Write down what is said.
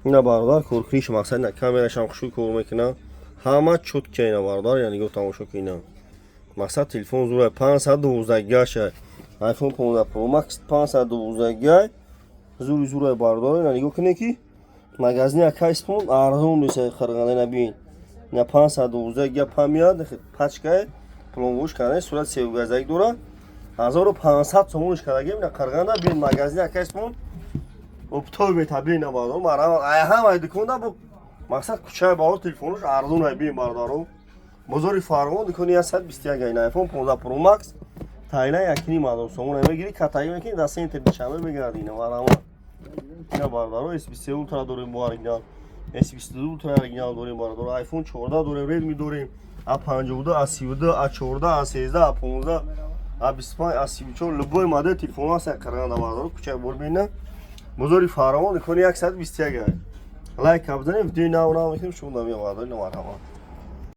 Ина, бародар, коркуниш, мақсад, ина камерашам хушрӯй кор мекунад, ҳама чётко. Ина, бародар, я нигоҳ, тамошо кун. Ина, мақсад, телефон зура, 512 гигашай, iPhone 15 Pro Max 512 гигай, зури зурай, бародар. Ина нигоҳ кунед, ки магазини акайспон арзон нест, қарғанда. Ина бин, ина 512 гига память, пачкай пломбош карда, сурат севгазак дора, 1500 сомониш кардагем. Ина қарғанда бин, магазини акайспон оптовый мета. Бин, бародар, марҳамат, ай ҳамаи дуконда бо мақсад кучаи баҳор телефонош арзон ай. Бин, бародаро, бозори Фарғон, дукони 121. Ина iPhone 15 Pro Max тайна 1,5 ҳазор сомон мегири, катаги мекунӣ, дар центр Душанбе мегарди. Ина, марҳамат. Ина, бародаро, S23 Ultra дорем бо оригинал, S22 Ultra оригинал дорем, бародаро, iPhone 14 дорем, Redmi дорем, A52, A32, A14, A13, A15, A25, A34, любой модель телефон ҳаст қарғанда, бародаро, кучаи бор бина, бозори Фаровон, дукони 121. Лайк бизанем, видеои нав нав мекунем, шумо намеоварда. Ина, марҳамат.